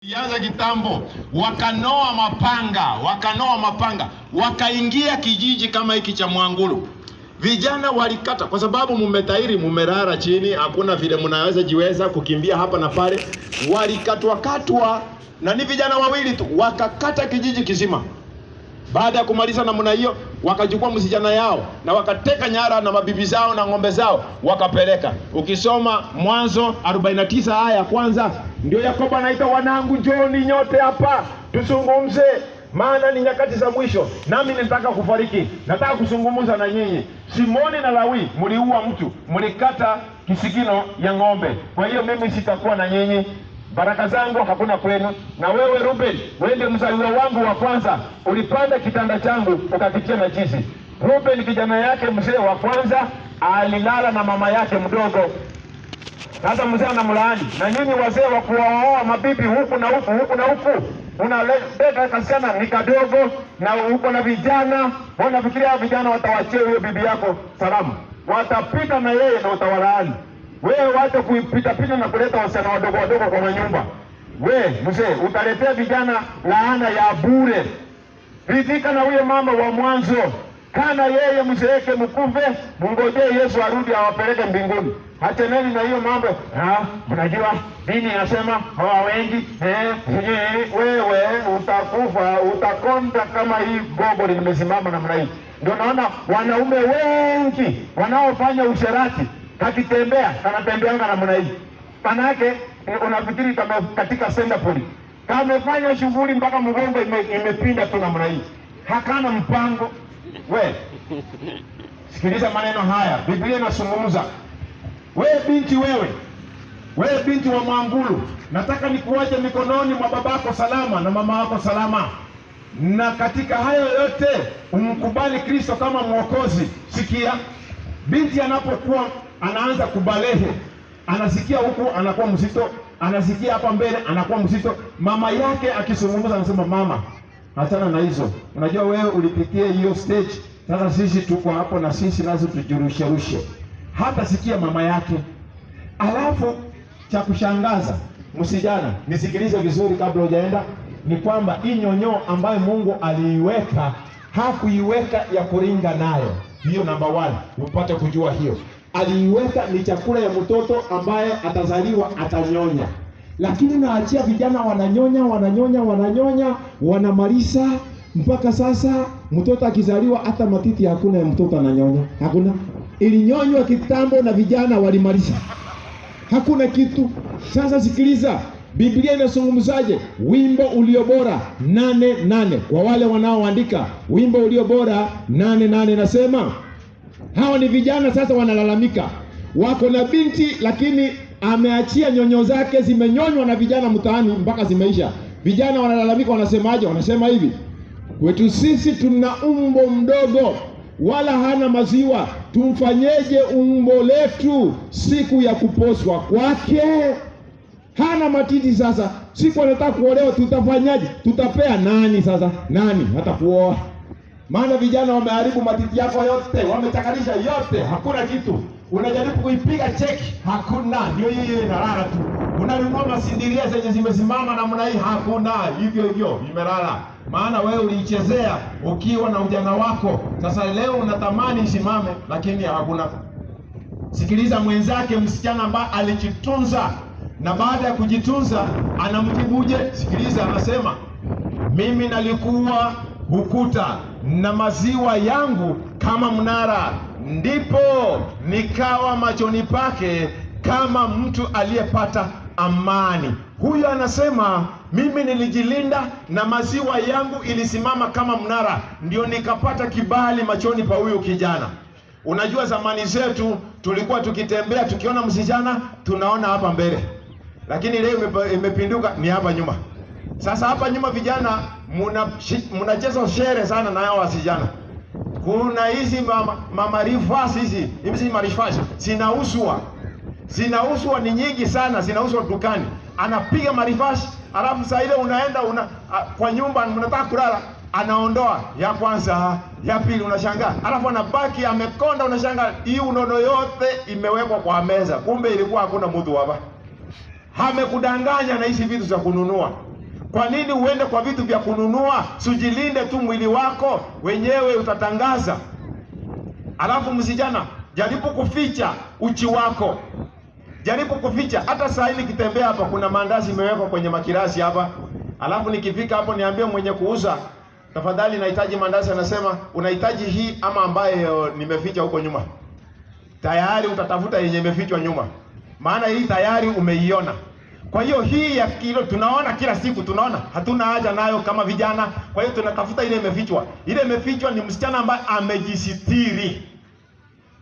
Ilianza kitambo, wakanoa mapanga, wakanoa mapanga, wakaingia kijiji kama hiki cha Mwangulu. Vijana walikata kwa sababu mumetairi, mumerara chini, hakuna vile mnaweza jiweza kukimbia hapa na pale. Walikatwa katwa, na ni vijana wawili tu, wakakata kijiji kizima. Baada ya kumaliza namna hiyo, wakachukua msichana yao na wakateka nyara na mabibi zao na ng'ombe zao wakapeleka. Ukisoma Mwanzo 49 aya ya kwanza, ndio Yakobo anaita wanangu, njoni nyote hapa tuzungumze, maana ni nyakati za mwisho, nami nataka kufariki, nataka kuzungumza na nyinyi. Simoni na Lawi, mliua mtu, mlikata kisigino ya ng'ombe, kwa hiyo mimi sitakuwa na nyinyi baraka zangu hakuna kwenu. Na wewe Ruben, wewe ndiye mzaliwa wangu wa kwanza, ulipanda kitanda changu ukakitia najisi. Ruben kijana yake mzee wa kwanza alilala na mama yake mdogo. Sasa mzee anamlaani, na nyinyi wazee wa kuwaoa mabibi huku na huku huku na huku, unaleta kasichana ni kadogo na uko na vijana, unafikiria hao vijana watawachia huyo bibi yako salamu? Watapita na yeye na utawalaani. Wewe wacha kuipitapita na kuleta wasichana wadogo wadogo kwa manyumba. We mzee, utaletea vijana laana ya bure. Ridhika na huyo mama wa mwanzo, kana yeye mzeeke, mkufe, mngojee Yesu arudi awapeleke mbinguni. Achaneni na hiyo mambo. Mnajua dini inasema hawa wengi wewe utakufa, utakonda kama hii gogo limesimama namna hii. Ndio naona wanaume wengi wanaofanya usherati kakitembea kanatembeanga namna hii, manake unafikiri kama katika center kamefanya shughuli mpaka mgongo imepinda tu namna hii, hakana mpango. We sikiliza maneno haya, Biblia inazungumza. We binti, wewe we binti wa Mwangulu, nataka nikuache mikononi mwa babako salama na mama wako salama, na katika hayo yote umkubali Kristo kama Mwokozi. Sikia, binti anapokuwa anaanza kubalehe, anasikia huku anakuwa mzito, anasikia hapa mbele anakuwa mzito. Mama yake akizungumza anasema, mama, achana na hizo, unajua wewe ulipitia hiyo stage, sasa sisi tuko hapo na sisi nazo tujirusherushe. Hata sikia mama yake. Alafu cha kushangaza, msijana, nisikilize vizuri kabla hujaenda, ni kwamba hii nyonyoo ambayo Mungu aliiweka hakuiweka ya kuringa nayo. Hiyo namba one, upate kujua hiyo. Aliiweka ni chakula ya mtoto ambaye atazaliwa atanyonya, lakini naachia vijana wananyonya, wananyonya, wananyonya, wanamaliza mpaka sasa. Mtoto akizaliwa hata matiti hakuna ya mtoto ananyonya, hakuna. Ilinyonywa kitambo na vijana walimaliza, hakuna kitu. Sasa sikiliza, Biblia inazungumzaje? Wimbo ulio bora 8:8 kwa wale wanaoandika, wimbo ulio bora 8:8 nasema hawa ni vijana sasa wanalalamika, wako na binti lakini ameachia nyonyo zake zimenyonywa na vijana mtaani mpaka zimeisha. Vijana wanalalamika, wanasemaje? Wanasema hivi, kwetu sisi tuna umbo mdogo wala hana maziwa, tumfanyeje umbo letu siku ya kuposwa kwake? Hana matiti sasa, siku anataka kuolewa, tutafanyaje? Tutapea nani sasa? Nani hata kuoa? Maana vijana wameharibu matiti yako yote, wamechakarisha yote, hakuna kitu. Unajaribu kuipiga cheki, hakuna, ndio hiyo inalala tu. Unanunua masindiria zenye zimesimama namna hii, hakuna, hivyo hivyo imelala. Maana wewe uliichezea ukiwa na ujana wako, sasa leo unatamani isimame, lakini hakuna. Sikiliza mwenzake msichana ambaye alijitunza, na baada ya kujitunza anamjibuje? Sikiliza, anasema mimi nalikuwa ukuta na maziwa yangu kama mnara, ndipo nikawa machoni pake kama mtu aliyepata amani. Huyu anasema mimi nilijilinda na maziwa yangu ilisimama kama mnara, ndio nikapata kibali machoni pa huyu kijana. Unajua, zamani zetu tulikuwa tukitembea tukiona msichana tunaona hapa mbele, lakini leo imepinduka, ni hapa nyuma. Sasa hapa nyuma vijana mnacheza shere sana na hao wasijana. Kuna hizi mama rifas hizi, hizi marifas zinauzwa. Zinauzwa ni nyingi sana, zinauzwa dukani. Anapiga marifas, alafu saa ile unaenda kwa nyumba mnataka kulala, anaondoa ya kwanza, ya pili, unashangaa. Alafu anabaki amekonda, unashangaa hii unono yote imewekwa kwa meza. Kumbe ilikuwa hakuna mtu hapa. Amekudanganya na hizi vitu za kununua. Kwa nini uende kwa vitu vya kununua? Sujilinde tu mwili wako wenyewe, utatangaza. Alafu msijana, jaribu kuficha uchi wako, jaribu kuficha. Hata saa hii nikitembea hapa, kuna maandazi imewekwa kwenye makirasi hapa, alafu nikifika hapo niambie mwenye kuuza, tafadhali nahitaji maandazi, anasema unahitaji hii ama ambayo nimeficha huko nyuma. Tayari utatafuta yenye imefichwa nyuma, maana hii tayari umeiona. Kwa hiyo hii ya kilo tunaona kila siku, tunaona hatuna haja nayo kama vijana. Kwa hiyo tunatafuta ile imefichwa. Ile imefichwa ni msichana ambaye amejisitiri.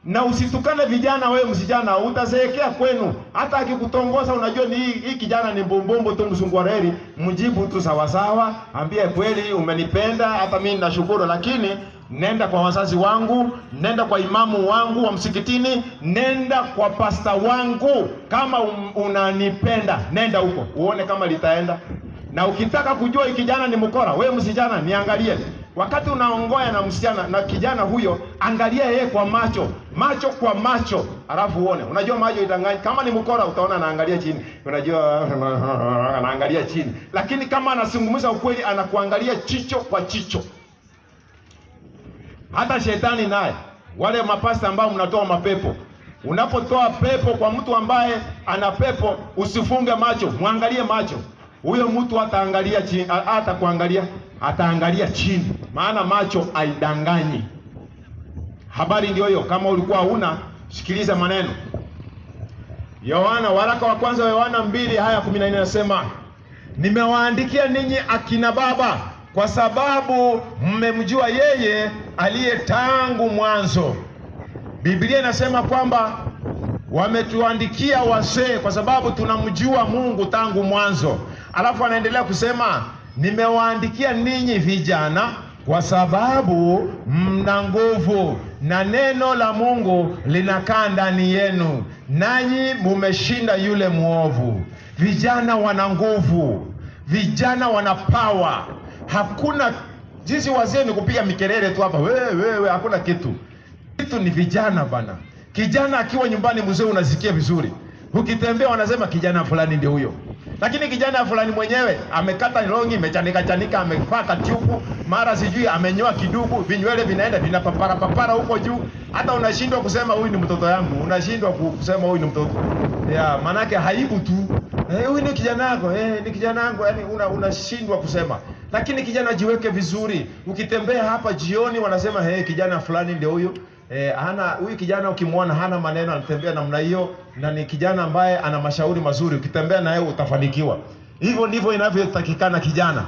Na usitukane vijana, wewe msichana, utazeekea kwenu. Hata akikutongoza unajua ni hii kijana ni mbumbumbu tu, msungwareri, mjibu tu sawasawa, ambie kweli umenipenda, hata mimi ninashukuru, lakini nenda kwa wazazi wangu, nenda kwa imamu wangu wa msikitini, nenda kwa pasta wangu, kama unanipenda nenda huko uone kama litaenda. Na ukitaka kujua hii kijana ni mkora, wewe msichana niangalie. Wakati unaongoya na msichana na kijana huyo, angalia yeye kwa macho, macho kwa macho, alafu uone. Unajua macho itanganya. Kama ni mkora utaona anaangalia chini, unajua anaangalia chini, lakini kama anazungumza ukweli anakuangalia chicho kwa chicho. Hata shetani naye, wale mapasta ambao mnatoa mapepo, unapotoa pepo kwa mtu ambaye ana pepo, usifunge macho, mwangalie macho. Huyo mtu ataangalia chini, hata kuangalia, ataangalia chini, maana macho haidanganyi. Habari ndio hiyo. Kama ulikuwa huna, sikiliza maneno. Yohana, waraka wa kwanza wa Yohana 2 aya 14 nasema, nimewaandikia ninyi akina baba, kwa sababu mmemjua yeye aliye tangu mwanzo. Biblia inasema kwamba wametuandikia wazee kwa sababu tunamjua Mungu tangu mwanzo. Alafu anaendelea kusema, nimewaandikia ninyi vijana kwa sababu mna nguvu na neno la Mungu linakaa ndani yenu, nanyi mumeshinda yule mwovu. Vijana wana nguvu, vijana wana power. Hakuna jinsi wazee ni kupiga mikelele tu hapa, wewe wewe, hakuna kitu. Kitu ni vijana bana. Kijana akiwa nyumbani, mzee unasikia vizuri. Ukitembea wanasema kijana fulani ndio huyo. Lakini kijana fulani mwenyewe amekata longi, imechanika chanika, amevaa kachupu, mara sijui amenyoa kiduku, vinywele vinaenda vinapapara papara huko juu, hata unashindwa kusema huyu ni mtoto yangu, unashindwa kusema huyu ni mtoto. Ya, manake haibu tu. Eh, huyu ni kijana wako, eh, ni kijana wangu, yani unashindwa kusema. Lakini kijana jiweke vizuri. Ukitembea hapa jioni wanasema hey, kijana fulani ndio huyu. Hana huyu kijana ukimwona hana maneno, anatembea namna hiyo, na ni kijana ambaye ana mashauri mazuri. Ukitembea naye utafanikiwa. Hivyo ndivyo inavyotakikana kijana.